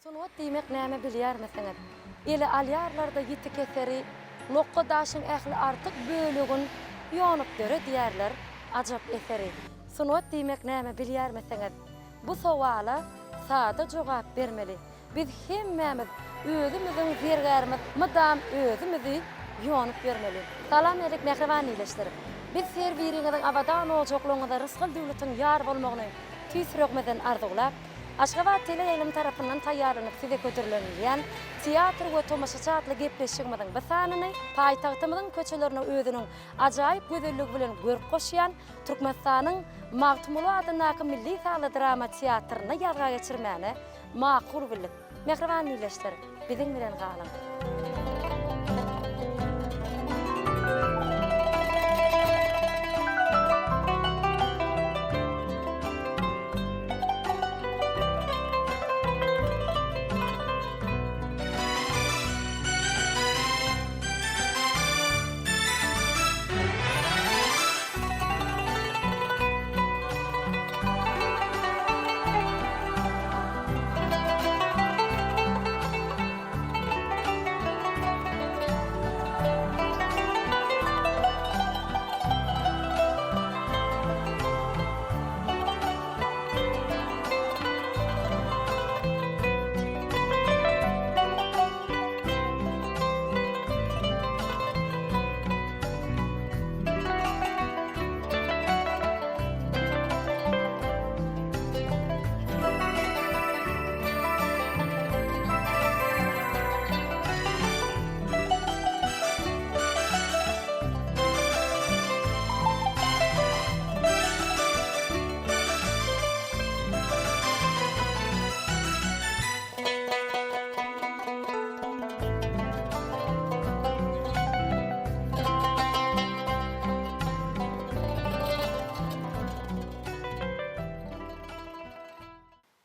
Sungat diýmek näme bilýärmisiňiz? Ele alýarlar-da ýiti keseri, Lokga daşyň ähli artyk bölegin Ýonup döredýärler ajap eseri. Sungat diýmek näme bilýärmisiňiz? Bu sowala sada jogap bermeli. Biz hemmämiz özümiziň zergärimiz mydam özümizi ýonup ýörmeli. Salam alik mähriban ildeşler. Biz her biriňiziň abadan ojaklaryňyzda rysgal-döwletiň ýar bolmagyny tüýs ýüregimizden arzuwlap, Aşgabat teleýaýlymy tarapyndan taýýarlanyp size hödürlenilýän Teatr we tomaşaçy atly gepleşigimiziň bu sanyny paýtagtymyzyň köçelerine özüniň ajaýyp gözelligi bilen görk goşýan Türkmenistanyň Magtymguly adyndaky milli sazly drama teatrynda ýazga geçirmäne makul bildik. Mähriban ildeşler, biziň bilen galyň!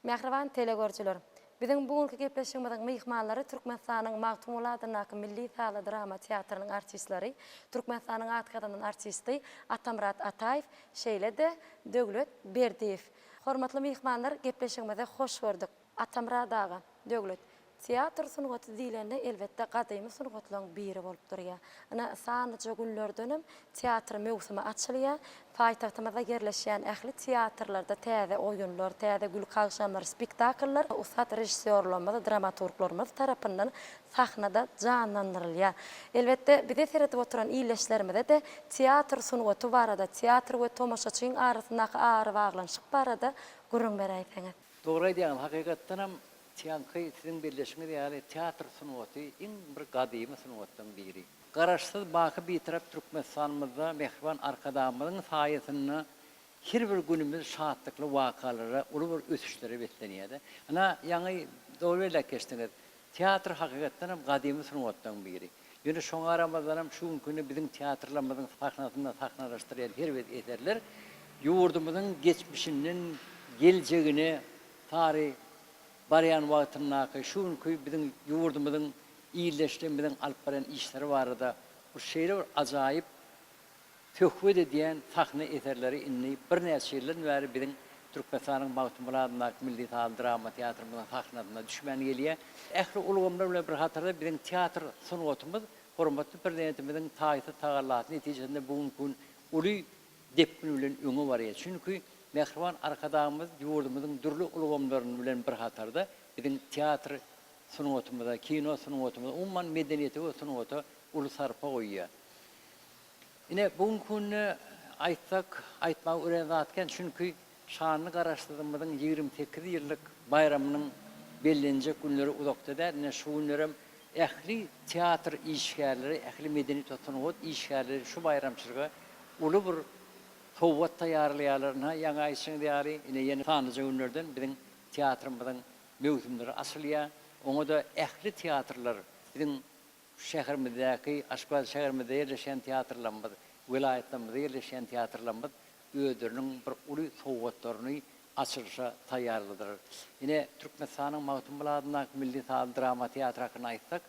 Mähriban telegörüjiler! Biziň bu günki gepleşigimiziň myhmanlary Türkmenistanyň Magtymguly adyndaky milli sazly drama teatrynyň artistleri, Türkmenistanyň at gazanan artisti Atamyrat Ataýew, şeýle-de Döwlet Berdiýew. Hormatly myhmanlar, gepleşigimize hoş gördük. Atamyrat aga, Döwlet, teatr sungaty diýlende, elbetde, gadymy sungatlaryň biri bolup durýar. Ine, sanlyja günlerdenem teatr möwsümi açylýar. Paýtagtymyzda ýerleşýän ähli teatrlarda täze oýunlar, täze gülki agşamlary, spektakllar ussat režissýorlarymyz, dramaturglarymyz tarapyndan sahnada janlandyrylýar. Elbetde, bize seredip oturan ildeşlerimize-de teatr sungaty barada, teatr we tomaşaçyň arasyndaky arabaglanyşyk barada gürrüň beräýseňiz. Dogry aýdýaňyz, hakykatdanam ýaňky siziň belleşiňiz ýaly teatr sungaty iň bir gadymy sungatlaryň biri. Garaşsyz, baky Bitarap Türkmenistanymyzda mähriban Arkadagymyzyň saýasynda her bir günümiz şatlykly wakalara, uly bir ösüşlere beslenýär-de. Ynha, ýaňy dogry belläp geçdiňiz. Teatr hakykatdan hem gadymy sungatlaryň biri. Ýöne şoňa garamazdanam şu günki günde biziň teatrlarymyzyň sahnasynda sahnalaşdyrýan her bir eserler ýurdumyzyň geçmişinden geljegine sary barýan wagtyndaky şu günki biziň ýurdumyzyň ildeşlerimiziň alyp barýan işleri barada bu şeýle bir ajaýyp söhbet edýän sahna eserleri indi birnäçe ýyldan bäri biziň Türkmenistanyň Magtymguly adyndaky milli sazly drama teatrymyzyň sahnasynda düşmän gelýär. Ähli ulgamlar bilen bir hatarda biziň teatr sungatymyz hormatly Prezidentimiziň taýsyz tagallasy netijesinde bu günki gün uly depgin bilen öňe barýar. Çünki mähriban Arkadagymyz ýurdumyzyň dürli ulgamlaryny bilen bir hatarda biziň teatr sungatymyza, kino sungatymyza, umuman medeniýete we sungata uly sarpa goýýar. Ine, bu günki günde aýtsak, aýtmaga örän zat kän, çünki şanly Garaşsyzlygymyzyň 28 ýyllyk baýramynyň bellenjek günleri uzakda däl. Ine, şu günlerem ähli teatr işgärleri, ähli medeniýet we sungat işgärleri şu baýramçylyga uly bir sowgat taýýarlaýarlar. Ynha, ýaňy aýdyşyňyz ýaly, ine, ýene sanlyja günlerden biziň teatrymyzyň möwsümleri açylýar. Oňa-da ähli teatrlar, biziň şäherimizdäki, Aşgabat şäherimizde ýerleşýän teatrlarymyz, welaýatlarymyzda ýerleşýän teatrlarymyz özleriniň bir uly sowgatlaryny açylyşa taýýarladylar. Ine, Türkmenistanyň Magtymguly adyndaky milli sazly drama teatry hakynda aýtsak,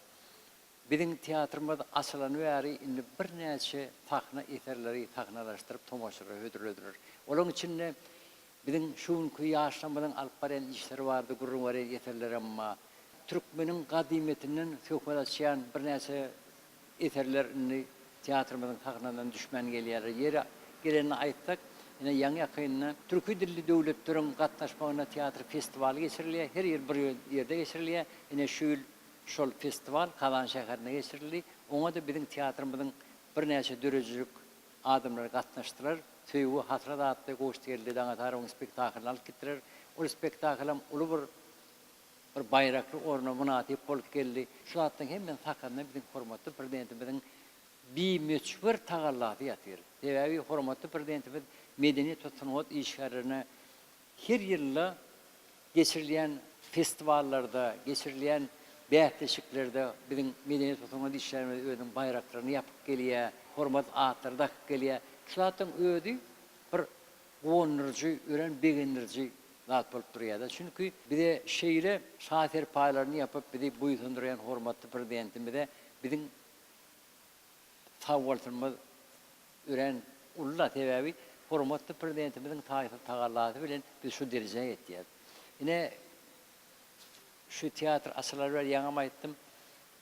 biziň teatrymyz açylany bäri indi birnäçe sahna eserleri sahnalaşdyryp tomaşalara hödürlediler. Olaryň içinde biziň şu günki ýaşlarymyzyň alyp barýan işleri barada gürrüň berýän eserlerem bar. türkmeniň gadymyýetinden söhbet açýan birnäçe eserler indi teatrymyzyň sahnasyndan düşmän gelýärler. Ýeri gelende aýtsak, ine ýaňy-ýakynda türki dilli döwletleriň gatnaşmagynda teatr festiwaly geçirilýär. Her ýyl bir ýerde geçirilýär. Ine şu ýyl şol festiwal Kazan şäherinde geçirildi. Oňa-da biziň teatrymyzyň birnäçe döredijilik adamlary gatnaşdylar. Söýgi, hasrat atly Gowşutgeldi Daňatarowyň spektaklyny alyp gitdiler. Ol spektaklam uly bir bir baýrakly orna mynasyp bolup geldi. Şu zatlaryň hemmesiniň sakasynda biziň hormatly Prezidentimiziň bimöçber tagallasy ýatyr. Sebäbi hormatly Prezidentimiz medeniýet we sungat işgärlerine her ýylda geçirilýän festiwallarda, geçirilýän bäsleşiklerde biziň medeniýet we sungat işgärlerimiz özüniň baýraklaryny ýapyp gelýär, hormat atlary dakyp gelýär. Şu zatlaryň özi bir guwandyryjy, örän begendiriji zat bolup durýar-da. Çünki bize şeýle şa serpaýlaryny ýapyp bizi buýsandyrýan hormatly Prezidentimize biziň sagbolsunymyz örän uly-da. Sebäbi hormatly Prezidentimiziň taýsyz tagallasy bilen biz şu derejä ýetýäs. Ine, şu teatr açylaly bäri ýaňam aýtdym,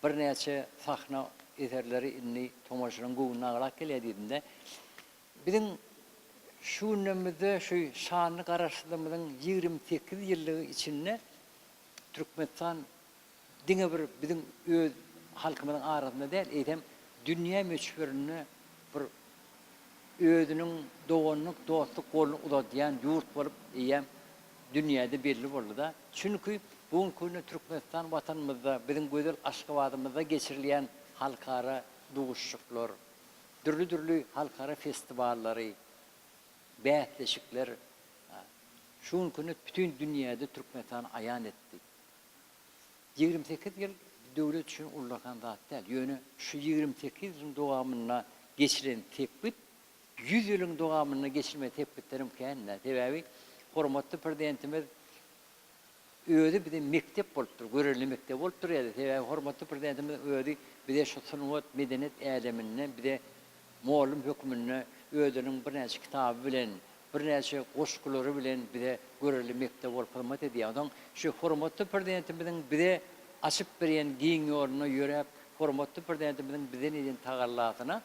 birnäçe sahna eserleri indi tomaşaçylaryň göwnüni aglap gelýär diýdim-de. Biziň şu günlerimizde şu şanly Garaşsyzlygymyzyň 28 ýyllygy içinde Türkmenistan diňe bir biziň öz halkymyzyň arasynda däl, eýsem, dünýä möçberinde bir özüniň doganlyk, dostluk goluny uzadýan ýurt bolup eýýäm dünýäde belli boldy-da. Çünki bu günki günde Türkmenistan Watanymyzda, biziň gözel Aşgabadymyzda geçirilýän halkara duşuşyklar, dürli-dürli halkara festiwallary, bäsleşikler şu günki günde bütin dünýäde Türkmenistany aýan etdi. 28 ýyl döwlet üçin ullakan zat däl. Ýöne şu 28 ýylyň dowamynda geçilen sepgit 100 ýylyň dowamynda geçilmedik sepgitlerem kän-dä. Sebäbi hormatly Prezidentimiz özi bize mekdep bolup dur, görelde mekdep bolup durýardy. Sebäbi hormatly Prezidentimiziň özi bize şu sungat, medeniýet äleminde bize mugallym hökmünde özüniň birnäçe kitaby bilen, birnäçe goşgulary bilen bize görelde mekdep bolup hyzmat edýär. Onsoň şu hormatly Prezidentimiziň bize açyp berýän giň ýolunda ýöräp, hormatly Prezidentimiziň bizden edýän tagallasyna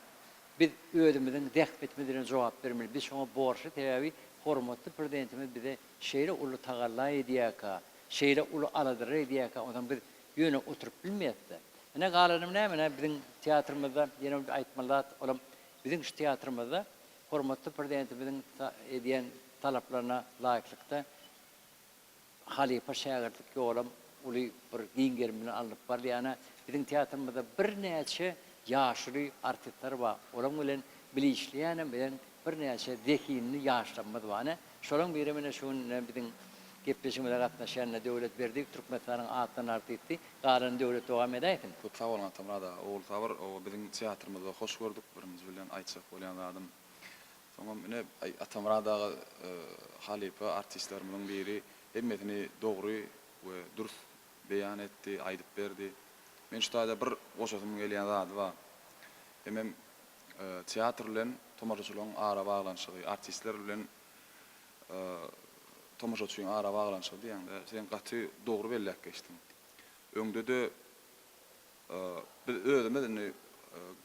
biz özümiziň zähmetimiz bilen jogap bermeli. Biz şoňa borçly, sebäbi hormatly Prezidentimiz bize Şeýle uly tagalla edýärkä, şeýle uly aladalar edýärkä, onsoň biz ýöne oturyp bilmeýäs-dä. Ine, galanym näme, ine, biziň teatrymyzda ýene bir aýtmaly zat, olam biziň şu teatrymyzda hormatly Prezidentimiziň edýän talaplaryna laýyklykda halypa-şägirtlik ýolam uly bir giň gerim bilen alnyp barylýar. Ine, biziň teatrymyzda birnäçe ýaşuly artistler bar, olaň bilen bile işleýänem biziň birnäçe zehinli ýaşlarymyz bar. Ine, Şolaryň biri mine şu gün ine biziň gepleşigimize gatnaşýan ine Döwlet Berdiýew Türkmenistanyň atlan artisti. Galany Döwlet dowam edäýsin. Köp sag boluň Atamyrat aga. Ogulsabyr oba biziň teatrymyzda hoş gördük birinji bilen aýtjak bolýan zadym. Soňam ine Atamyrat aga halypa artistlerimiziň biri hemmesini dogry we dürs beýan etdi aýdyp berdi. Men şu taýda bir goşasym gelýän zady bar. Hemem Teatr bilen tomaşaçylaryň arabaglanyşygy, artistler bilen tomaşaçyň arabaglanyşygy diýýäňdä, sen gaty dogry belläp geçdiň. Öňde-de biz özümiz indi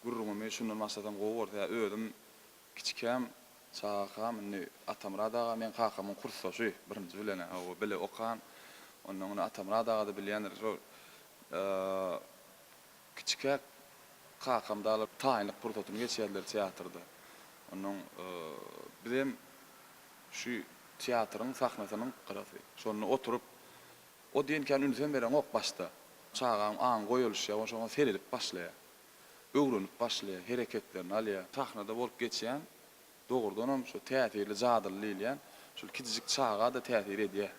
gürrüňimi şundan başlasam gowy bolar, sebäbi özüm kiçikäm, çagakam indi Atamyrat aga meň kakamyň kursdaşy, birinji bilen-ä, hawa, bile okan. Ondan indi Atamyrat aga-da bilýändir, şol Kiçikäk kakam dagy taýynlyk pursatyny geçýärdiler teatrda. Onnoň bizem şu teatryň sahnasynyň gyrasy. Şonda oturyp, o diýen kän ünsem bereňok başda. Çagaň aňy goýalyşýar, onsoň şoňa seredip başlaýar. Öwrenip başlaýar, hereketlerini alýar. Sahnada bolup geçýän Dogrudanam şu täsirli jadyly diýilýän şol kiçijik çaga-da täsir edýär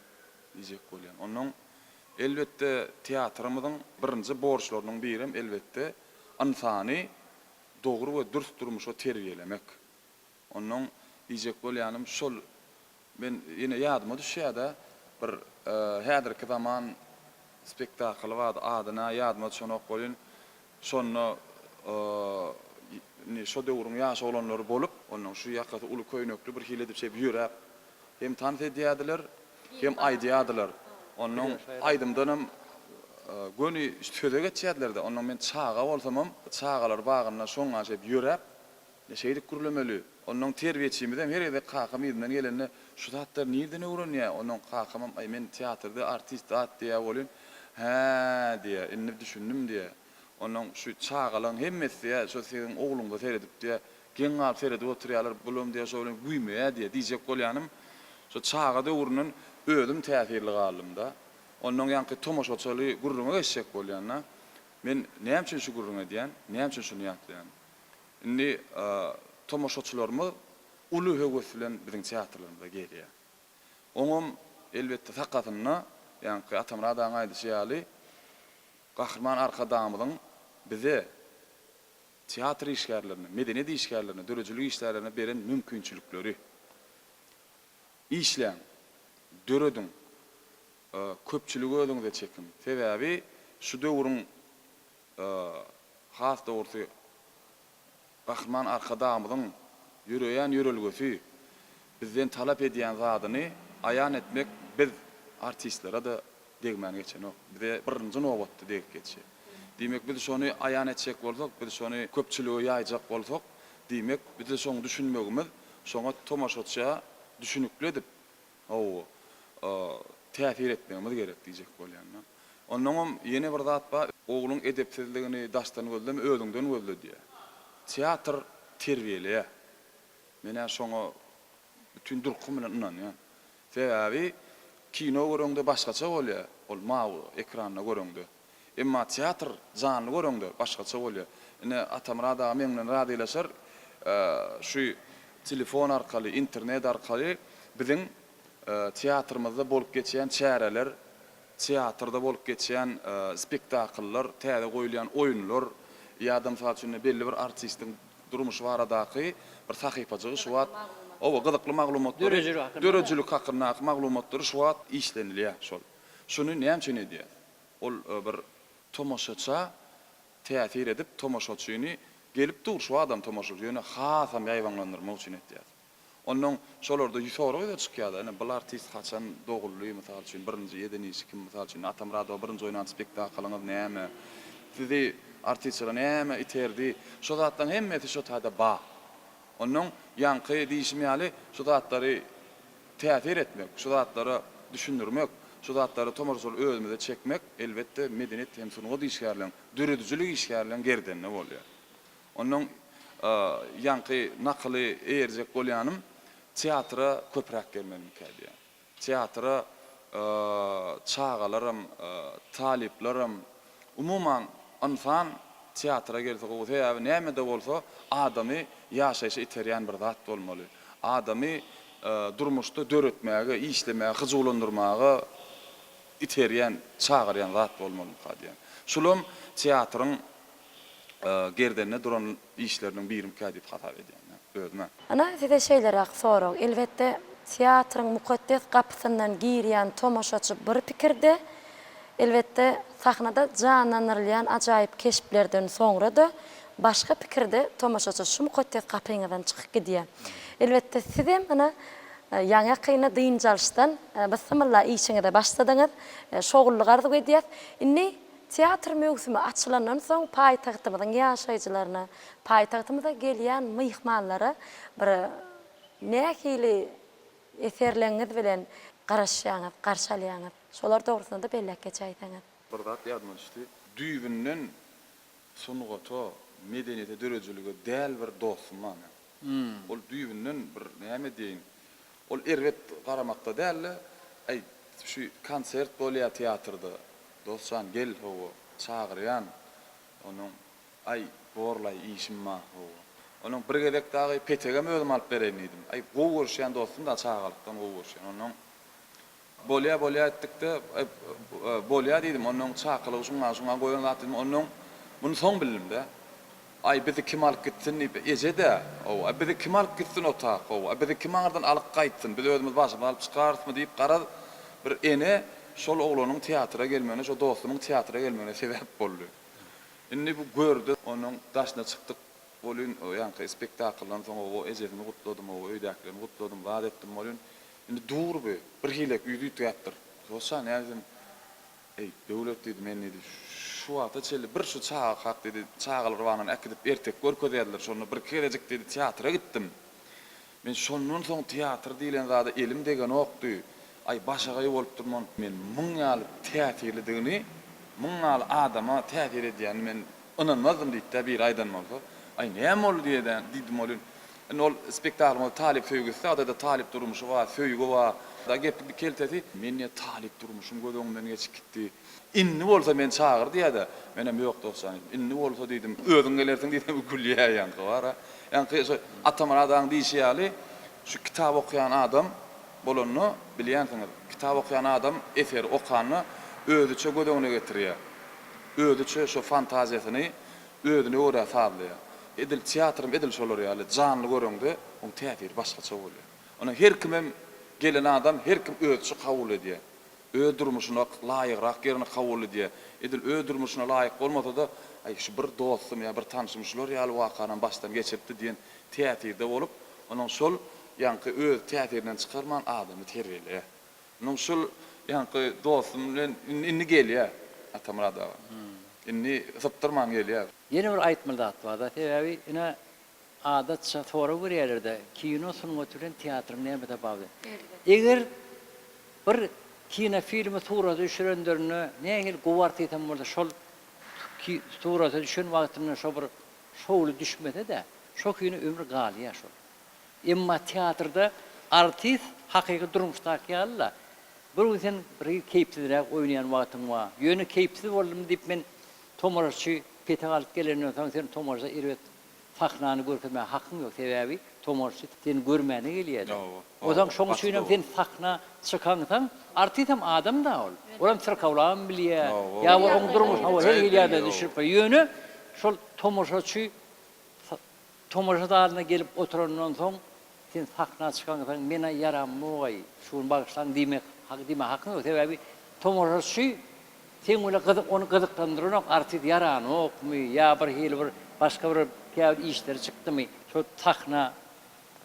diýjek bolýan. Onnoň elbetde teatrymyzyň birinji borçlarynyň birem elbetde ynsany dogry we dürs durmuşa terbiýelemek. Onnoň diýjek bolýanym şol men ýene ýadyma düşýär-de bir häzirki zaman spektakly bardy adyna ýadyma düşenok welin Şonda indi şo döwrüň ýaş oglanlary bolup, onnoň şu ýakasy uly köýnekli bir hili edip şeýdip ýöräp, hem tans edýärdiler, hem aýdýardylar. Onnoň aýdymdanam Göni söze geçýärdiler-de. Onnoň men çaga bolsamam, çagalar bagynda şoňa şeýdip ýöräp, şeýdip gürlemeli. Onnoň terbiýeçimizem her gezek kakam yzyndan gelende, Şu zatlary nirden öwrenýä? Onnoň kakamam, Aý, men teatrda artist zat diýýär welin, Hä-ä, diýýär, indi düşündim diýýär. Onnoň şu çagalaň hemmesi diýýär, şo siziň ogluňyza seredip diýýär, geň galyp seredip oturýarlar, bulam diýýär, şo bilen güýmeýär diýýär. Diýjek bolýanym, şo çaga döwründen özüm täsirli galdym-da. Onnoň ýaňky tomaşaçyly gürrüňe geçjek bolýan-da. Men näme üçin şu gürrüňi edýän, näme üçin şuny ýatlaýan? Indi tomaşaçylarymyz uly höwes bilen biziň teatrlarymyza gelýär. Oňam, elbetde, sakasynda, ýaňky Atamyrat agaň aýdyşy ýaly, Gahryman Arkadagymyzyň bize, teatr işgärlerine, medeniýet işgärlerine, döredijilik işgärlerine beren mümkinçilikleri. Işläň, dörediň, köpçüligi özüňize çekiň. Sebäbi şu döwrüň, has dogrusy, Gahryman Arkadagymyzyň ýöreýän ýörelgesi, bizden talap edýän zadyny aýan etmek biz, artistlere-de degmän geçenok. Bize birinji nobatda degip geçýär. Diýmek, biz şony aýan etjek bolsak, biz şony köpçülige ýaýjak bolsak, diýmek, bize şoň düşünmegimiz, şoňa tomaşaça düşünikli edip, hawa, täsir etmegimiz gerek diýjek bolýan-da. Onnoňam ýene bir zat bar, ogluň edepsizligini daşdan gözleme, özüňden gözle diýýär. Teatr terbiýeleýär. Men-ä şoňa bütin durkum bilen ynanýan. Sebäbi kino göreňde başgaça bolýar, ol mawy ekranda göreňde. Emma teatr janly göreňde başgaça bolýar. Ine, Atamyrat aga meň bilen razylaşar, şu telefon arkaly, internet arkaly biziň teatrymyzda bolup geçýän çäreler, teatrda bolup geçýän spektakllar, täze goýulýan oýunlar ýa-da mysal üçin belli bir artistiň durmuşy baradaky bir sahypajygy şu wagt, hawa, gyzykly maglumatlary, döredijilik hakyndaky maglumatlary şu wagt işlenilýär şol. Şuny näme üçin edýäs? Ol bir tomaşaça täsir edip, tomaşaçyny gelip dur şu adam tomaşaçy, ýöne hasam ýaýbaňlandyrmak üçin etýäs. Onnoň şolarda sorag ýüze çykýar-da, ine, bul artist haçan doguldy, mysal üçin, birinji eden işi kim, mysal üçin, Atamyradowa birinji oýnan spektaklyňyz näme, sizi artistçylyga näme iterdi, şo zatlaryň hemmesi şo taýda bar. Onnoň ýaňky diýşim ýaly, şu zatlary täsir etmek, şu zatlara düşündirmek, şu zatlary tomaşaçylary özümize çekmek, elbetde, medeniýet hem sungat işgärleň, döredijilik işgärleň gerdeninde bolýar. Onnoň ýaňky nakyly eýerjek bolýanym, teatra köpräk gelmelimikä diýýän. Teatra çagalaram, talyplaram, umuman, ynsan teatra gelse gowy. Sebäbi näme-de bolsa adamy ýaşaýşa iterýän bir zat bolmaly. Adamy durmuşda döretmäge, işlemäge, hyjuwlandyrmaga iterýän, çagyrýan zat bolmalymyka diýýän. Şulam teatryň gerdeninde duran işleriniň birimikä diýip hasap edýän men özüm-ä. Ynha, size şeýleräk sorag, elbetde, teatryň mukaddes gapysyndan girýän tomaşaçy bir pikirde, elbetde, sahnada janlandyrylýan ajaýyp keşplerden soňra-da başga pikirde tomaşaçy şu mukaddes gapyňyzdan çykyp gidýär. Elbetde, sizem ynha, ýaňy-ýakynda dynç alyşdan bysymylla işiňize başladyňyz, şowlulyk arzuw edýäs. Indi Teatr möwsümi açylandan soň paýtagtymyzyň ýaşaýjylaryna, paýtagtymyza gelýän myhmanlara bir nähili eserleňiz bilen garaşýaňyz, garşy alýaňyz? Şolar dogrusynda-da belläp geçäýseňiz. Bir zat ýadyma düşdi. Düýbünden sungata, medeniýete, döredijilige däl bir dostum bar meň. Ol düýbünden bir näme diýeýin, ol erbet garamakda däl-de, äý, şu konsert bolýar teatrda, Dost jan, gel, hawa, çagyrýan. Onuň, Aý, borlaý, işim bar, hawa. Onuň, Bir gezek dagy petegem özüm alyp bereýin diýdim. Aý, gowy görüşýän dostum-da, çagalykdan gowy görüşýän. Onuň, Bolýa, bolýa etdik-de, aý, bolýa diýdim. Onuň, Çakylygy şuňa-şuňa goýan zat diýdim. Onuň, Muny soň bildim-de. Aý, bizi kim alyp gitsin diýip, eje-dä, hawa, aý, bizi kim alyp gitsin otak, hawa, aý, bizi kim aňyrdan alyp gaýtsyn, biz özümiz başymyzy alyp çykarysmy diýip, garaz, bir ene şol oglanyň teatra gelmegine, şo dostumyň teatra gelmegine sebäp boldy. Indi bu gördi, onuň daşyna çykdyk welin, ýaňky spektakldan soň, hawa, ejesini gutladym, hawa, öýdäkilerini gutladym, zat etdim welin, indi dur bu, birhilek ýüzi üýtgäpdir. Dost jan, näme diýsem. Eý, Döwlet diýdi, men diýdi, şu wagta çenli bir şu çagakak diýdi, çagalar bagyndan äkidip erteki görkezýärdiler, şonda birki gezejik diýdi, teatra gitdim. Men şondan soň teatr diýlen zada elim degenokdy. Aý, başagaý bolup durman, men muň ýaly täsirlidigini, muň ýaly adama täsir edýänini men ynanmazdym diýdi-dä, biri aýdan bolsa. Aý, näme boldy diýedän, diýdim welin, indi ol spektaklyň özi talyp söýgüsi-dä, o-da talyp durmuşy bar, söýgi bar. Da gepiň keltesi, men diýýär, talyp durmuşym göz öňümden geçip gitdi. Indi bolsa meni çagyr diýýär-de, menem ýok dost jan diýdim. Indi bolsa diýdim, özüň gelersiň diýsem gülýär ýaňky bar-a. Ýaňky şo Atamyrat agaň diýşi ýaly, şu kitap okaýan adam bolanda, bilýänsiňiz, kitap okaýan adam eseri okanda özüçe göz öňüne getirýär. Özüçe şo fantaziýasyny özüne görä sazlaýar. Edil teatram edil şolar ýaly, janly göreňde oň täsiri başgaça bolýar. Ony her kimem gelen adam her kim özüçe kabul edýär. Öz durmuşyna laýygrak ýerini kabul edýär. Edil öz durmuşyna laýyk bolmasa-da, aý şu bir dostum ýa bir tanşym şular ýaly wakanam başdan geçiripdi diýen täsirde bolup, onuň şol ýaňky öz täsirinden çykarman adamy terbiýeleýär. Onuň şol ýaňky dostum bilen indi gelýär Atamyrat aga. Indi sypdyrman gelýär. Ýene bir aýtmaly zat bar-da, sebäbi ine Adatça sorag berýärler-de, kino sungaty bilen teatryň näme tapawudy? Eger bir kinofilmi surata düşürenlerinde nähili gowy artistem bolsa şol surata düşen wagtynda şo bir şowly düşmese-de, şo kino ömür galýar şol. Emma teatrda artist hakyky durmuşdaky ýaly-la, bir gün sen bir hili keýpsizräk oýnaýan wagtyň bar. Ýöne keýpsiz boldum diýip men tomaşaçy petek alyp gelenden soň sen tomaşa erbet Sahnany görkezmäge hakyň ýok, sebäbi tomaşaçy seni görmäne gelýär-de. Onsoň şoň üçinem sen sahna çykaňsaň, artistem adam-da ol. Olam syrkawlabam bilýär, ýa bir oň durmuşy, hawa, her hili ýagdaýa düşürip bilýär. Ýöne şol tomaşaçy tomaşa zalyna gelip oturandan soň, sen sahna çykaňsaň, men-ä ýaramok-aý, şu gün bagyşlaň diýmek, diýmäge hakyň ýok. Sebäbi tomaşaçy Seň bile gyzyk ony gyzyklandyranok artist ýaranokmy ýa bir hili bir başga bir käbir işleri çykdymy şo sahna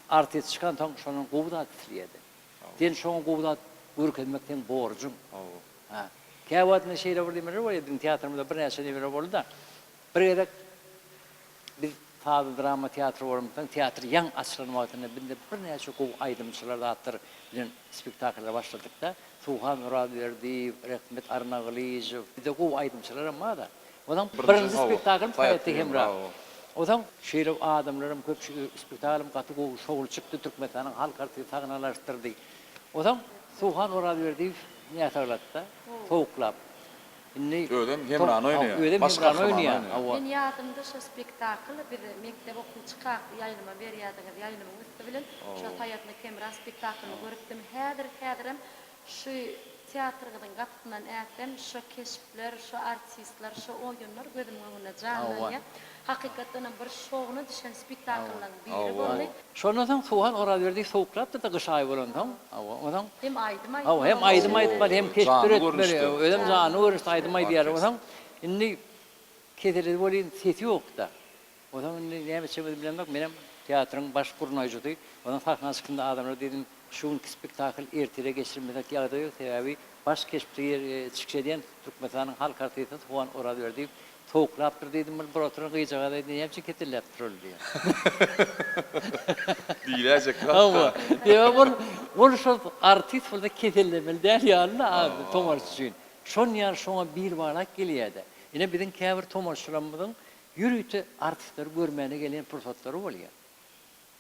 artist çykansoň şondan gowy zat isleýädi sen şoňa gowy zat görkezmek seň borjuň ha käwagt indi şeýle bir nemeler bolýar biziň teatrymyzda birnäçe nemeler boldy-da bir gezek biz sazly drama teatry bolanymyzdan teatr ýaňy açylan wagtynda bizde birnäçe gowy aýdymçylar zatlar bilen spektakllara başladykda Suhan Orazberdiýew, Rehmet Arnagylyjow, bizde gowy aýdymçylaram bar-da. Onsoň birinji spektaklym Saýatly Hemra. Onsoň şeýle adamlaram köp şu spektaklym gaty gowy şowly çykdy, Türkmenistanyň halk artisti sahnalaşdyrdy. Onsoň Suhan Orazberdiýew näsaglady-da, sowuklap. Indi Özem Hemrany oýnaýar. Özem Baş Hemrany gahrymany oýnaýar, oýnaýar. hawa. Men ýadymda şo spektakly biz mekdep okuwçykak ýaýlyma berýärdiňiz, ýaýlymyň üsti bilen şo Saýatly Hemra spektaklyny görüpdim. Häzir häzirem şu teatryňyzyň gapysyndan ätsem şo keşpler, şo artistler, şo oýunlar gözümiň öňünde janlanýar. Hakykatdanam bir şowuna düşen spektakllaryň biri boldy. Şondan soň Suhan Orazberdiýew sowuklapdyr-da gyş aýy bolansoň. Hawa, onsoň. Hem aýdym aýtmaly. Hawa, hem aýdym aýtmaly, hem keşp döretmeli. Özem janly görnüşde aýdym aýdýar. Onsoň indi keseledi welin sesi ýok-da. Onsoň indi näme etjegimizi bilemok. Menem teatryň baş gurnaýjysy. Onsoň sahna çykdym-da adamlara diýdim, şu günki spektakl ertire geçirilmesek ýagdaý ýok. Sebäbi baş keşpde çykyş edýän Türkmenistanyň halk artisti Suhan Orazberdiýew Sowuklapdyr diýdim, bir bir oturan gyzjagaz aýtdy, näme üçin ketelläpdir ol diýýär. Diýiläýjek zat-da. Hawa. Sebäbi ol, ol şol artist bolsa kesellemeli däl ýaly-da tomaşaçy üçin. Şon ýaly şoňa bil baglap gelýär-de. Ine biziň käbir tomaşaçylarymyzyň ýörite artistleri görmäne gelýän pursatlary bolýar.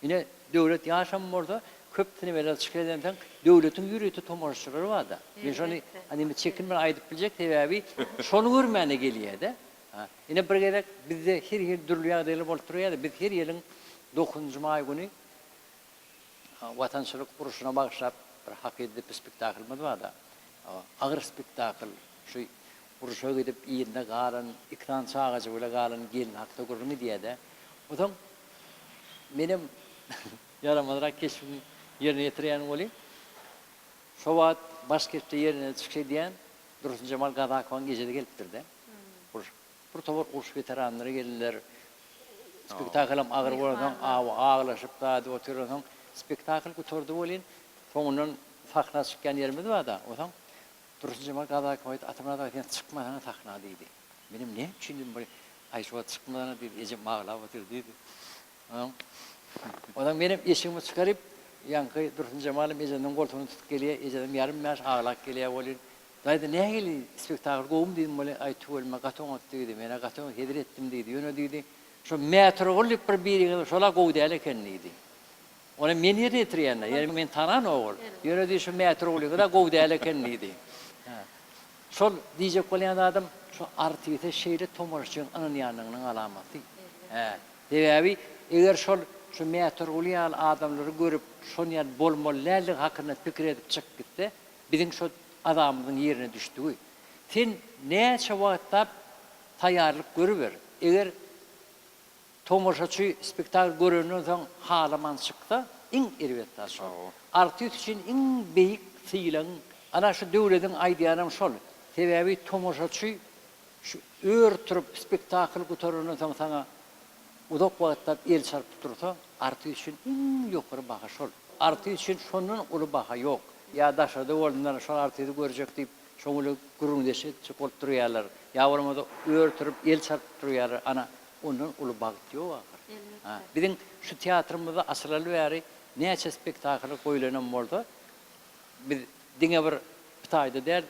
Ine, Döwlet ýaşam bolsa, köpüsini beler çykyş edensoň, Döwletiň ýörite tomaşaçylary bar-da. Men şony indi çekinmän aýdyp biljek, sebäbi şony görmäne gelýär-de. Ine, bir gezek bizde her hili dürli ýagdaýlar bolup durýar-da, biz her ýylyň dokuzynjy maý güni Watançylyk urşuna bagyşlap bir hakyda diýip bir spektaklymyz bar-da. Agyr spektakl. Şu urşa gidip yzynda galan, iki sany çagajygy bile galan gelin hakda gürrüň edýär-de. Onsoň Menem ýaramazrak keşbiň ýerine ýetirýän welin, şo wagt baş keşpde ýerine çykyş edýän Dursunjemal Gazakowaň ejesi gelipdir-de. Uruş, bir topar uruş weteranlary geldiler. Spektaklam agyr bolansoň, aglaşyp zat edip oturansoň, spektakl gutardy welin, soňundan sahna çykýan ýerimiz bar-da, onsoň. Dursunjemal Gazakowa aýtdy, Atamyrat aga sen çykmasana sahna diýdi. Menem näme üçin diýdim, bir aý şu wagt çykmasana diýdi, ejem aglap otyr diýdi. Onsoň, onsoň menem eşigimi çykaryp, ýaňky Dursunjemalym ejesiniň goltugyny tutup gelýär, ejesem ýarym ýaş aglap gelýär welin, Daýza nähili spektakl gowumy diýdim welin, aý tüweleme gaty oňat diýdi, men-ä gaty hezil etdim diýdi, ýöne diýdi, şo Mätogul diýip bir biriňiz şol-a gowy däl eken diýdi. Ony men ýerine ýetirýän-dä, ýöne meni tananok ol. Ýöne diýdi, şu Mätoglyňyz-a gowy däl eken diýdi. Şol diýjek bolýan zadym, şu artise şeýle tomaşaçyň ynanýanlygynyň alamaty. Hä. Sebäbi, eger şol şu Mätogly ýaly adamlary görüp, şon ýaly bolmaly däldigi hakynda pikir edip çykyp gitse, biziň şo azabymyzyň ýerine düşdügi. Sen näçe wagtlap taýýarlyk görüber, eger tomaşaçy spektakl görenden soň halaman çyksa, iň erbet zat şol. Artist üçin iň beýik sylagyň, ana şu Döwlediň aýdýanam şol. Sebäbi tomaşaçy şu ör turup spektakl gutarandan soň saňa uzak wagtlap el çarpyp dursa, artist üçin iň ýokary baha şol. Artist üçin şondan uly baha ýok. Ýa daşarda bolsunlar, şol artisti görjek diýip, şoň bilen gürrüňdeş etjek bolup durýarlar. Ýa bolmasa ör turup el çarpyp durýarlar. Ana, ondan uly bagt ýok ahyry. Elbetde. Biziň şu teatrymyzda açylaly bäri näçe spektakl goýlanam bolsa, biz diňe bir bu taýda däl,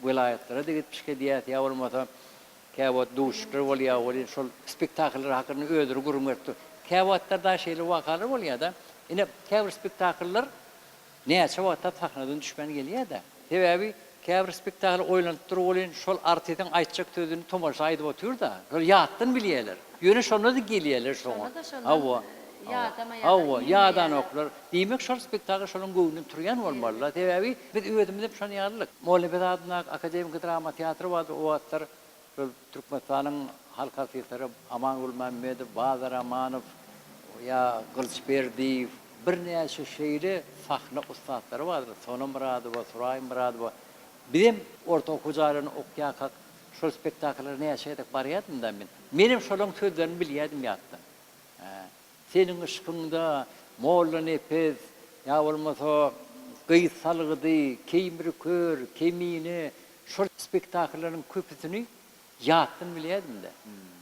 welaýatlara-da gidip çykyş edýäs, ýa bolmasa käwagt duşuşyklar bolýar welin, şol spektakllar hakynda özleri gürrüň berip dur. Käwagtlar dagy şeýle wakalar bolýar-da, ine, käbir spektakllar näçe wagtlap sahnadan düşmän gelýär-de. Sebäbi käbir spektakl oýlanyp dur welin, şol artistiň aýtjak sözüni tomaşa aýdyp otyr-da, şol ýatdan bilýärler. Ýöne şonda-da gelýärler şoňa. Şonda-da şondan Hawa. ýadamaýarlar, Hawa, inmeýärler. ýadanoklar. Diýmek, şol spektakl şolaryň göwnünden turýan bolmaly-da. Sebäbi biz özümizem şon ýalydyk. Mollanepes adyndaky akademiki drama teatry bardy o wagtlar. Şol Türkmenistanyň halk artistleri Aman Gulmämmedow, Bazar Amanow, ýa Gylyç Berdiýew, birnäçe şeýle sahna ussatlary bardy, Sona Myradowa, Suraý Myradowa. Bizem orta okuw jaýlarynda okýarkak şol spektakllara näçe gezek barýardym-da men. Menem şolaryň sözlerini bilýärdim ýatdan. Hä. Seniň yşkyňda Mollanepes, ýa bolmasa Gyz salgydy, Keýmir kör, Kemine, şol spektakllaryň köpüsini ýatdan bilýärdim-de.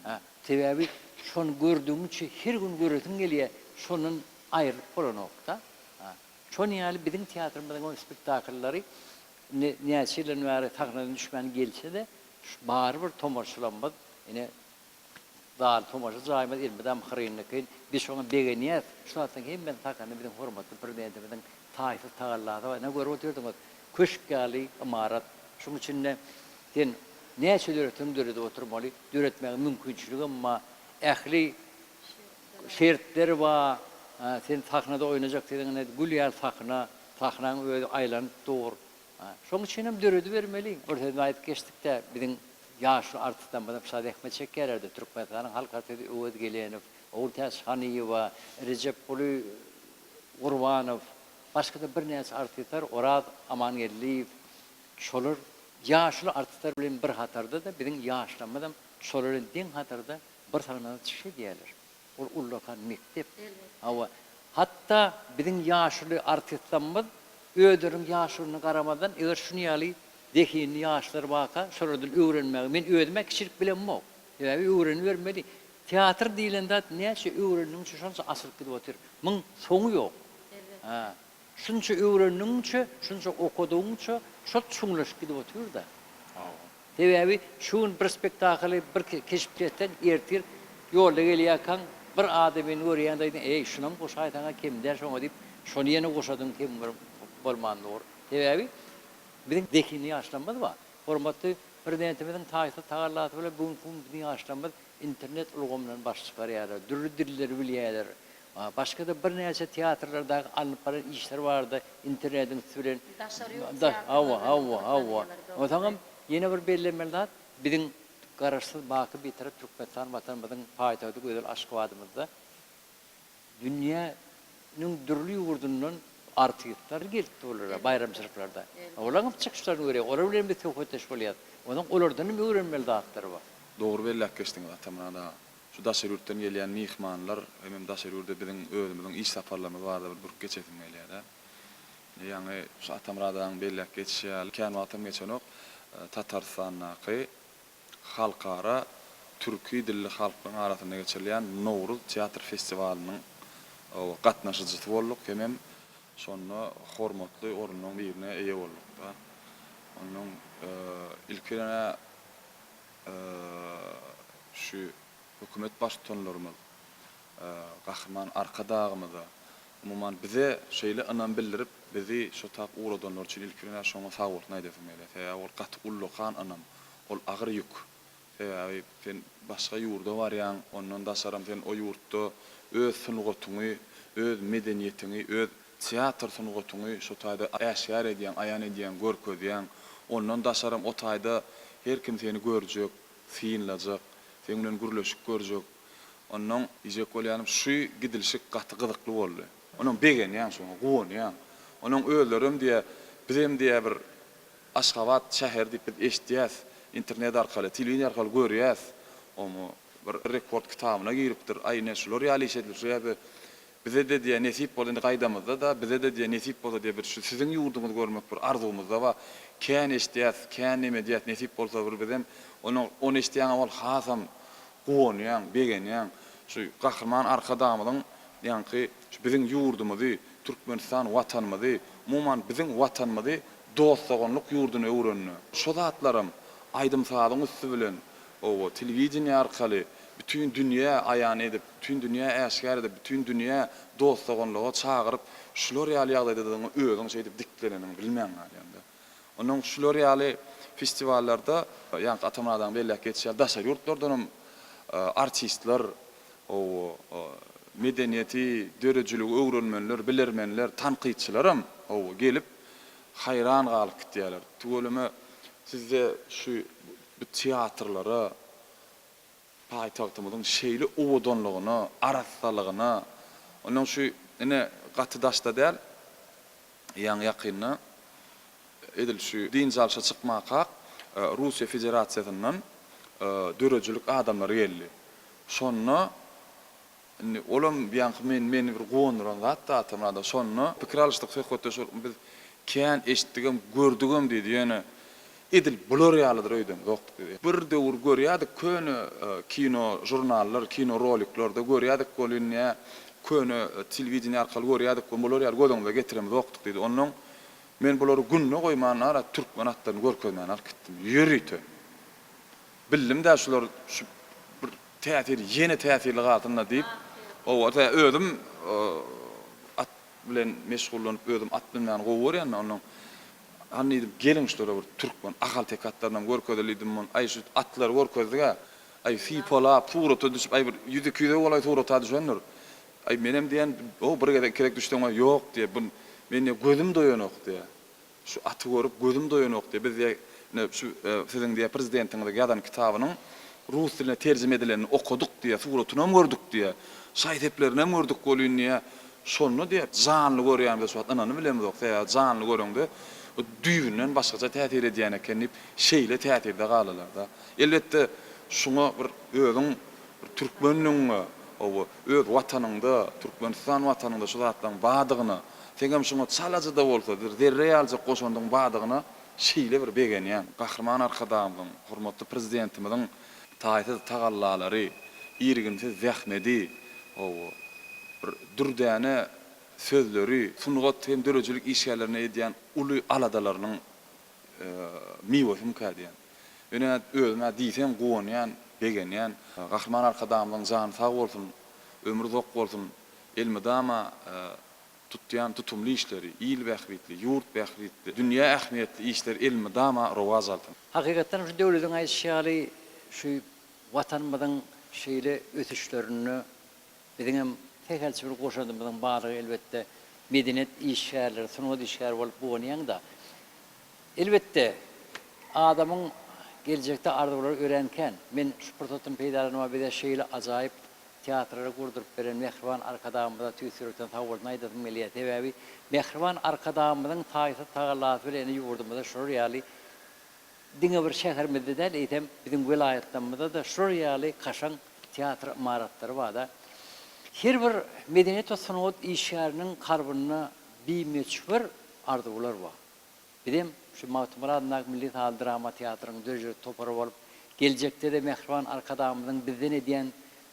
Hä, sebäbi şony gördügiňçe her gün göresiň gelýär, şondan aýrylyp bolanok-da. Hä, şonuň ýaly biziň teatrymyzyň hem spektakllary indi näçe ýyldan bäri sahnadan düşmän gelse-de, barybir tomaşaçylarymyz ine Zal tomaşa jaýymyz elmydam hyryn-dykyn. Biz şoňa begenýäs. Şu zatlaryň hemmesiniň sakasynda biziň hormatly Prezidentimiziň taýsyz tagallasy bar. Ine, görüp otyrsyňyz, köşk ýaly ymarat. Şuň içinde sen näçe döretseň döredip oturmaly. Döretmäge mümkinçiligem bar. Ähli şertler bar. Sen sahnada oýnajak diýseň, ine, gül ýaly sahna. Sahnaň özi aýlanyp dur. Şoň üçinem döredibermeli. Bir sözüni aýdyp geçdik-dä, biziň ýaşuly artistlerimiz hem şa zähmet çekýärler-de, Türkmenistanyň halk artisti Öwez Gelenow, Ogultäç Hanyýewa, Rejepguly Gurbanow, başga-da birnäçe artistler, Oraz Amangeldiýew, şolar ýaşuly artistler bilen bir hatarda-da biziň ýaşlarymyzam şolar bilen deň hatarda bir sahnada çykyş edýärler. Ol ullakan mekdep. Hawa. Hatda biziň ýaşuly artistlerimiz özleriniň ýaşulyna garamazdan, eger şuny ýaly zehinli ýaşlar barka, şolardan öwrenmäge, men özüm-ä kiçilik bilemok. Sebäbi öwrenibermeli. Teatr diýlen zat näçe öwrendigiňçe şonça açylyp gidip otyr. Muň soňy ýok. Hä. Şunça öwrendigiňçe, şunça okadygyňça şol çuňlaşyp gidip otyr-da. Sebäbi şu gün bir spektakly bir keşp çekseň, ertir ýolda gelýärkäň bir adamyny görýäň-de aýdýaň, Eý, şunam goşaýsaň-a kem däl şoňa diýip, şony ýene goşadyň kem bir bolman dur. Sebäbi biziň zehinli ýaşlarymyz bar. Hormatly Prezidentimiziň taýsyz tagallasy bilen bu günki gün biziň ýaşlarymyz internet ulgamyndan baş çykarýarlar, dürli dilleri bilýärler. Başga-da birnäçe teatrlardaky alnyp baran işler barada internetiň üsti bilen Daşary ýurt teatrlary Hawa, hawa, hawa. Onsoňam ýene bir bellemeli zat, biziň Garaşsyz, baky Bitarap Türkmenistan Watanymyzyň paýtagty gözel Aşgabadymyzda dünýäniň dürli ýurdundan artistler gelip durlar baýramçylyklarda. Olaryň hem çykyşlaryny görýäs, olar bilen biz söhbetdeş bolýas. Onsoň olardan hem öwrenmeli zatlar bar. Dogry belläp geçdiňiz Atamyrat aga. Şu daşary ýurtdan gelýän myhmanlar hemem daşary ýurda biziň özümiziň iş saparlarymyz barada bir durup geçesim gelýär-dä. Ýaňy şu Atamyrat agaň belläp geçişi ýaly, kän wagtam geçenok, Tatarystandaky Halkara türki dilli halklaryň arasynda geçirilýän Nowruz teatr festiwalynyň gatnaşyjysy bolduk hemem şonda hormatly orunlaryň birine eýe bolduk-da. Onnoň ilki bilen-ä şu hökümet baştutanlarymyz Gahryman Arkadagymyza, umuman bize şeýle ynam bildirip, bizi şo tap ugradanlary üçin ilki bilen-ä şoňa sagbolsun aýdasym gelýär. Sebäbi ol gaty ullakan ynam. Ol agyr ýük. Sebäbi sen başga ýurda barýaň, ondan daşaram sen o ýurtda öz sungatyňy, öz medeniýetiňi, öz teatr sungatyňy şo taýda äşgär edýäň, aýan edýäň, görkezýäň. Ondan daşaram o taýda her kim seni görjek, synlajak, seň bilen gürleşip görjek. Onnoň diýjek bolýanym şu gidilşik gaty gyzykly boldy. Onnoň begenýäň şoňa, guwanýaň. Onnoň özlerem diýýär, bizem diýýär bir Aşgabat şäheri diýip biz eşitýäs, internet arkaly, telewideniýe arkaly görýäs. Omy bir rekord kitabyna giripdir. Aý ine şular ýaly iş edilip şu ýerde bize-de diýýär nesip bolsa indi gaýdamyzda-da bize-de diýýär nesip bolsa diýýär bir şu siziň ýurduňyzy görmek bir arzuwymyzda bar. Kän eşitýäs, kän neme edýäs nesip bolsa bir bizem ony ony eşitýäňem ol hasam guwanýaň, begenýäň. Şu Gahryman Arkadagymyzyň ýaňky şu biziň ýurdumyzy, Türkmenistan Watanymyzy, umuman biziň Watanymyzy dost-doganlyk ýurduna öwrenine. Şo zatlaram aýdym-sazyň üsti bilen, oba, telewideniýe arkaly bütin dünýä aýan edip, bütin dünýä äşgär edip, bütin dünýä dost-doganlyga çagyryp, şular ýaly ýagdaýdadygyňy özüň şeýdip dikleneniňi bilmän galýaň-da. Onnoň şular ýaly festiwallarda, ýaňky Atamyrat agaň belläp geçişi ýaly, daşary ýurtlardanam artistler, hawa, medeniýeti, döredijiligi öwrenmenler, bilermenler, tankytçylaram, hawa, gelip, haýran galyp gitýärler. Tüweleme, sizde şu bu teatrlara, paýtagtymyzyň şeýle owadanlygyna, arassalygyna, onnoň şu ine gaty daşda däl, ýaňy-ýakynda edil şu dynç alşa çykmakak Russiýa Federasiýasyndan döredijilik adamlary geldi. Şonda indi olam ýaňky men meni bir guwandyran zat-da Atamyrat aga. Şonda pikir alyşdyk, söhbetdeş bolup, biz kän eşitdigem, gördügem diýdi. Ýöne edil bular ýalydyr öýdemzokdyk diýdi. Bir döwür görýärdik köne kino žurnallar, kino roliklarda görýärdik welin ýa köne telewideniýe arkaly görýärdik welin bular ýaly göz öňümize getiremzokdyk diýdi. Onnoň men bulary günde goýman ara türkmen atlaryny görkezmäne alyp gitdim. Ýörite. Bildim-dä şular şu bir täsir ýene täsirli galsyn-da diýip. Hawa, özüm at bilen meşgullanyp özüm at münmäni gowy görýän-de onnoň Hany diýdim, geliň şulara bir türkmen ahalteke atlarynam görkezeli diýdim. Mun, aý şu atlary görkezdik-ä. Aý sypalap, surata düşüp, aý bir ýüz-iki ýüze golaý surata düşendir. Aý menem diýen, o bir gezek, iki gezek düşseň-ä ýok diýýär. Bu men diýýär, gözüm doýanok diýýär. Şu aty görüp gözüm doýanok diýýär. Biz diýýär, ine şu siziň diýýär prezidentiňiziň ýazan kitabynyň rus diline terjime edilenini okadyk diýýär, suratynam gördük diýýär. Şaý-seplerinem gördük welin diýýär, Şonda diýýär, janly görýänimize şu wagt ynanybilemzok, sebäbi janly göreňde bu düýbünden başgaça täsir edýän eken diýip, şeýle täsirde galdylar-da. Elbetde, şuňa bir özüň bir türkmenligiňe, hawa, öz Watanyňda, Türkmenistan Watanyňda şu zatlaryň bardygyna, seňem şuňa çalaja-da bolsa, bir zerre ýalyjak goşandyň bardygyna şeýle bir begenýäň. Gahryman Arkadagymyzyň, hormatly Prezidentimiziň taýsyz tagallalary, irginsiz zähmedi, hawa, bir dürdäne sözleri, sungat hem döredijilik işgärlerine edýän uly aladalarynyň miwesimika diýýän. Ýöne özüm-ä diýseň guwanýan, begenýän. Gahryman Arkadagymyzyň jany sag bolsun, ömri uzak bolsun, elmydama tutýan tutumly işleri, il bähbitli, ýurt bähbitli, dünýä ähmiýetli işleri elmydama rowaç alsyn. Hakykatdanam şu Döwlediň aýdyşy ýaly şu Watanymyzyň şeýle ösüşlerinde biziňem sähelçe bir goşandymyzyň barlygy elbetde medeniýet işgärleri, sungat işgäri bolup guwanýaň-da. Elbetde, adamyň geljekde arzuwlary örän kän. Men şu pursatdan peýdalanyp bize şeýle ajaýyp teatrlary gurduryp beren mähriban Arkadagymyza tüýs ýürekden sagbolsun aýdasym gelýär. Sebäbi mähriban Arkadagymyzyň taýsyz tagallasy bilen ine ýurdumyzda şular ýaly diňe bir şäherimizde däl, eýsem biziň welaýatlarymyzda-da şular ýaly kaşaň teatr ymaratlary bar-da. Her bir medeniýet we sungat işgäriniň kalbynda bimöçber. arzuwlar bar. Bizem şu Magtymguly adyndaky Milli sazly drama teatrynyň döredijilik topary bolup, geljekde-de mähriban Arkadagymyzyň bizden edýän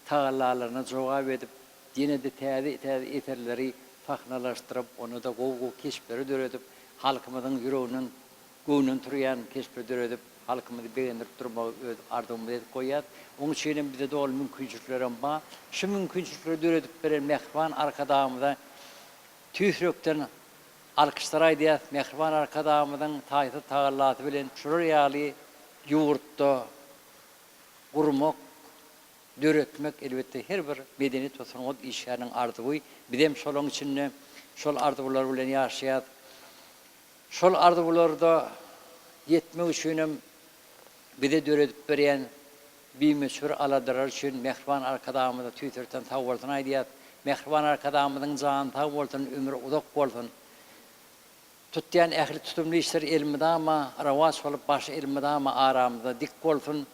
tagallalaryna jogap edip, ýene-de täze-täze eserleri sahnalaşdyryp, onda-da gowy-gowy keşpleri döredip, halkymyzyň ýüreginden, göwnünden turýan keşpleri döredip, halkymyzy begendirip durmagy öz arzuwymyz edip goýýas. Oň üçin hem bize doly mümkinçiliklerem bar. Şu mümkinçilikleri döredip beren mähriban Arkadagymyza tüýs ýürekden alkyşlar aýdýas. Mähriban Arkadagymyzyň taýsyz tagallasy bilen şular ýaly ýurtda gurmak, döretmek elbetde her bir medeniýet we sungat işgäriniň arzuwy. Bizem şolaň içinde şol arzuwlar bilen ýaşaýas. Şol arzuwlarda ýetmek üçinem bize döredip berýän bimöçber aladalar üçin mähriban Arkadagymyza tüýs ýürekden sagbolsun aýdýas. Mähriban Arkadagymyzyň jany sag bolsun, ömri uzak bolsun. Tutýan ähli tutumly işleri elmydama rowaç bolup, başy elmydama aramyzda dik bolsun.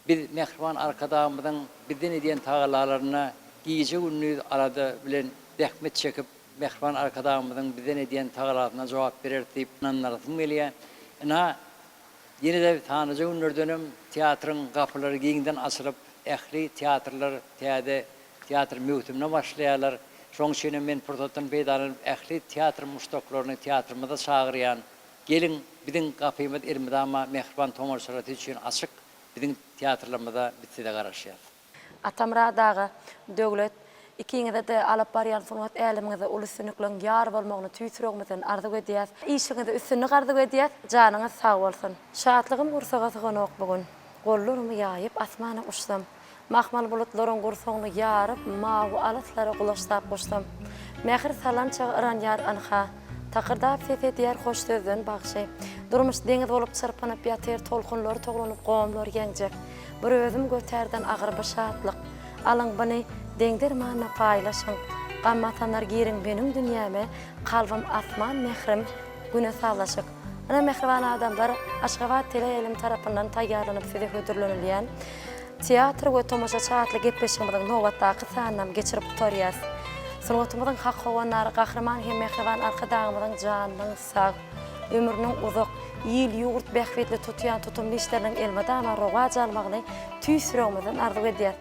Biz mähriban Arkadagymyzyň bizden edýän tagallalaryna gije-gündiz alada bilen zähmet çekip, mähriban Arkadagymyzyň bizden edýän tagallasyna jogap bereris diýip ynandyrasym gelýär. Ynha, ýene-de sanlyja günlerdenem teatryň gapylary giňden açylyp, ähli teatrlar täze teatr möwsümine başlaýarlar. Şonuň üçin hem men pursatdan peýdalanyp, ähli teatr muşdaklaryny teatrymyza çagyrýan. Geliň, biziň gapymyz elmydama mähriban tomaşaçylar siz üçin açyk. Biziň teatrlarymyzda biz size garaşýas. Atamyrat aga, Döwlet, ikiňize-de alyp barýan sungat älemiňizde uly üstünlikleriň ýar bolmagyny tüýs ýüregimizden arzuw edýäs. Işiňizde üstünlik arzuw edýäs. Janyňyz sag bolsun. Şatlygym gursaga syganok bu gün. Gollarymy ýaýyp asmana uçsam. Mahmal bulutlaryň gursagyny ýaryp, mawy alyslara gulaçlap uçsam. Mähir salançagy yranýar ynha. Takyrdap ses edýär hoş sözden bagşy. Durmuş deňiz bolup çyrpynyp ýatyr, tolkunlary towlanyp gomlar ýeňjek. Bir özüm götärden agyr bir şatlyk. Alyň buny, deň-dermanyna paýlaşyň. Gam basanlar giriň meniň dünýäme, kalbym asman mährim, Güne sazlaşyk. Ynha mähriban adamlar, Aşgabat teleýaýlym tarapyndan taýýarlanyp size hödürlenilýän Teatr we tomaşaçy atly gepleşigimiziň nobatdaky sanynam geçirip gutarýas. Sungatymyzyň hak howandary Gahryman hem mähriban Arkadagymyzyň janynyň sag, ömrüniň uzak, il-ýurt bähbitli tutýan tutumly işleriniň elmydama rowaç almagyny tüýs ýüregimizden arzuw edýäs.